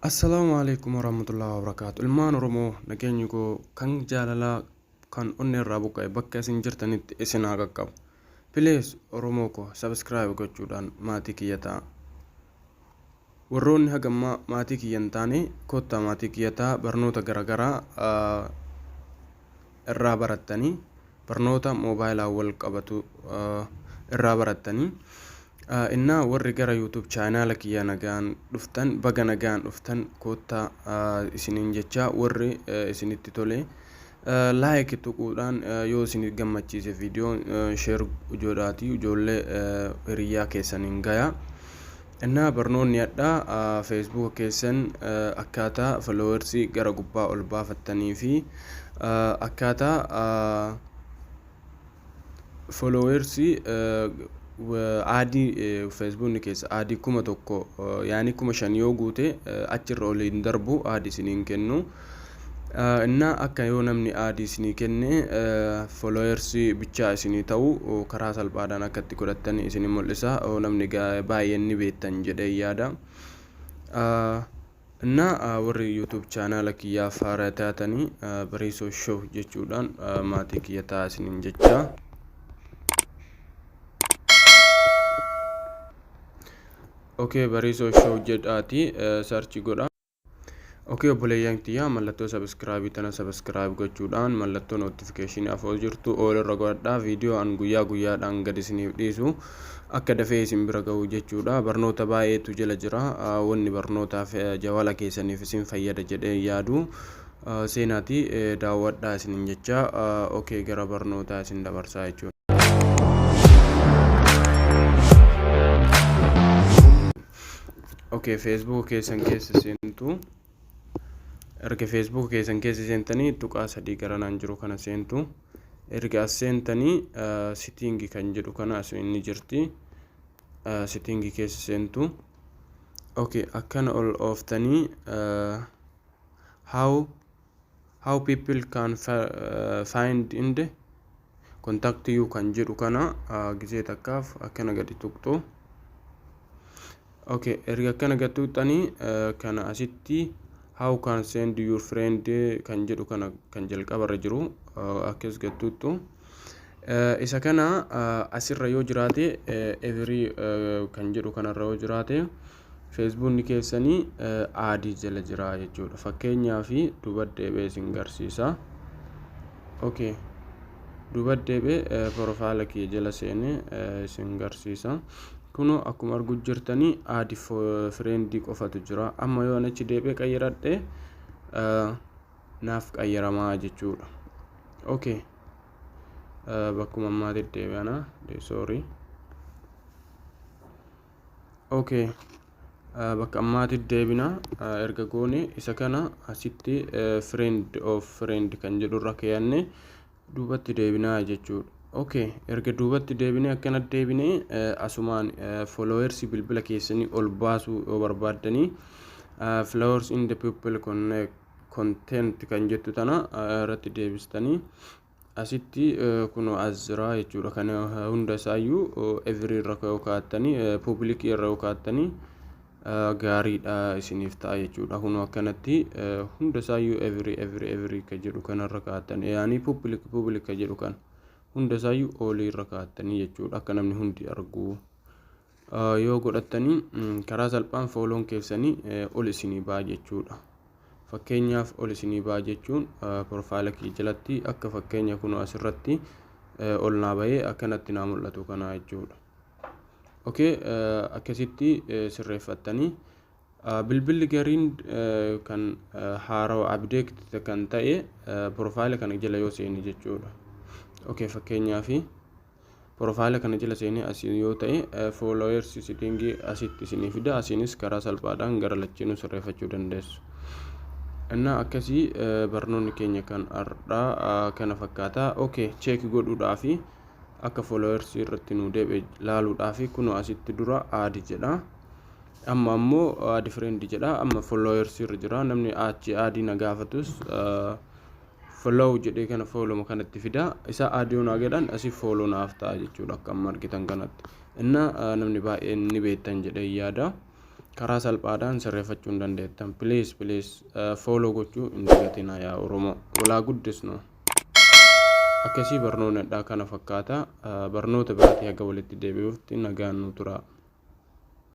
Assalaamu Aleeykum Warahmatullahi Wabarakaatu. Ilmaan Oromoo, nageenyi koo kan jaalalaa kan onnee irraa buqqa'e bakka isin jirtanitti isin haa qaqqabu. Please Oromoo koo, subscribe gochuudhaan maatii kiyya ta'a. Warroonni haga ammaa maatii kiyya hin taane, kottaa maatii kiyya ta'a. Barnoota garaagaraa irraa barattanii, barnoota moobaayilaan wal qabatu irraa barattanii. Innaa warri gara YouTube chaanaala kiyya nagaan dhuftan, baga nagaan dhuftan, koottaa isiniin jecha. Warri isinitti tole like tuquudhaan, yoo isin gammachiise viidiyoo share godhaatii ijoollee hiriyyaa keessaniin gaya. Innaa barnoonni hadhaa Facebook keessan akkaataa followersii gara gubbaa ol baafattanii fi akkaataa followersii add Facebookni keessa add 1000, yaani 5000 yoo guute achirra ol hin darbu, add isiniin kennu. Innaa akka yoo namni add isinii kenne followersii bichaa isinii ta'u karaa salphaadhaan akka itti godhattan isin mul'isa. Namni baay'een ni beektan jedhee yaada. Innaa warri YouTube chaanaala kiyyaaf haaraa taatanii, Bariisoo Show jechuudhaan maatii kiyya ta'a isiniin jecha. Okay, Bariisoo Show jedhaati search godha. Okay, obboleeyyan kiyyaa, mallattoo subscribe tana subscribe gochuudhaan mallattoo notification afoo jirtu all irra godhadhaa. Viidiyoo an guyyaa guyyaadhaan gad isiniif dhiisu akka dafee isin bira ga'u jechuudha. Barnoota baay'eetu jala jira. Wanni barnootaaf jawala keessaniif isin fayyada jedhee yaadu seenaati daawwadhaa isinin jecha. Okay, gara barnootaa isin dabarsaa jechuudha. Okay, Facebook keessan keessa seentu. Erga Facebook keessan keessa seentanii, tuqaa sadii garanaan jiru kana seentu. Erga as seentanii, setting kan jedhu kana as inni jirti. Setting keessa seentu. Okay, akkana ol ooftanii how people can find and contact you kan jedhu kana gizee takkaaf akkana gadi tuqxu. Okay, erga akkana gadi tuqxanii, kana asitti "how can send your friend" kan jedhu kana kan jalqabarra jiru akkas gadi tuqxu. Isa kana asirra yoo jiraate, every kan jedhu kanarra yoo jiraate, Facebookni keessanii add jala jira jechuudha. Fakkeenyaa fi duuba deebi'ee isin garsiisa. Okay, duuba deebi'ee profile kiyya jala seenee isin garsiisa. Kunoo akkuma argu jirtanii, add friend qofatu jira. Amma yoo achi deebi'ee qayyaradhe, naaf qayyaramaa jechuudha. Okay, bakkuma ammaatti deebi'ana, sorry. Okay, bakka ammaatti deebina. Erga goone, isa kana asitti friend of friend kan jedhurra keeyyanne duubatti deebinaa jechuudha. Okay, erga duubatti deebine, akkana deebine, asumaan followers bilbila keessanii ol baasuu yoo barbaaddanii, "followers and the people connect content" kan jettu tana irratti deebistanii, asitti kunoo as jira jechuudha. Kana hunda isaayyuu every irra yoo kaa'attanii, public irra yoo kaa'attanii, gaariidha isiniif ta'a jechuudha. Kunoo akkanatti hunda isaayyuu every, every, every ka jedhu kanarra kaa'attan, yaani public, public ka jedhu kan hunda isaayyuu all irra kaa'attanii jechuudha. Akka namni hundi argu yoo godhattanii, karaa salphaan follown keessanii ol isinii ba'a jechuudha. Fakkeenyaaf ol isinii ba'a jechuun profile kiyya jalatti akka fakkeenya kun asirratti ol naa bahee akkanatti naa mul'atu kana jechuudha. Okay, akkasitti sirreeffattanii, bilbilli gariin kan haarawa update kan ta'e profile kana jala yoo seene jechuudha. Okay, fakkeenyaaf profile kana jala seenee asii yoo ta'e, followers setting asitti isinii fida. Asiinis karaa salphaadhaan gara lachiinuu sirreeffachuu dandeessu. Innaa akkasii barnoonni keenya kan har'aa kana fakkaata. Okay, check godhuudhaafi, akka followers irratti nu deebi'e laaluudhaafi, kunoo asitti dura add jedha. Amma ammoo add friend jedha. Amma followers irra jira. Namni achi add na gaafatus follow jedhee kana followma kanatti fida. Isa add yoo naa jedhan, asii follow naaf ta'a jechuudha, akka amma argitan kanatti. Innaa namni baay'een ni beektan jedhee yaada. Karaa salphaadhaan sirreeffachuu hin dandeettan. Please, please, follow gochuu hin dagatinaa yaa Oromoo. Walaa guddisnu. Akkasii barnoonni kana fakkaata. Barnoota biraatii haga walitti deebi'uufti nagaan nu tura.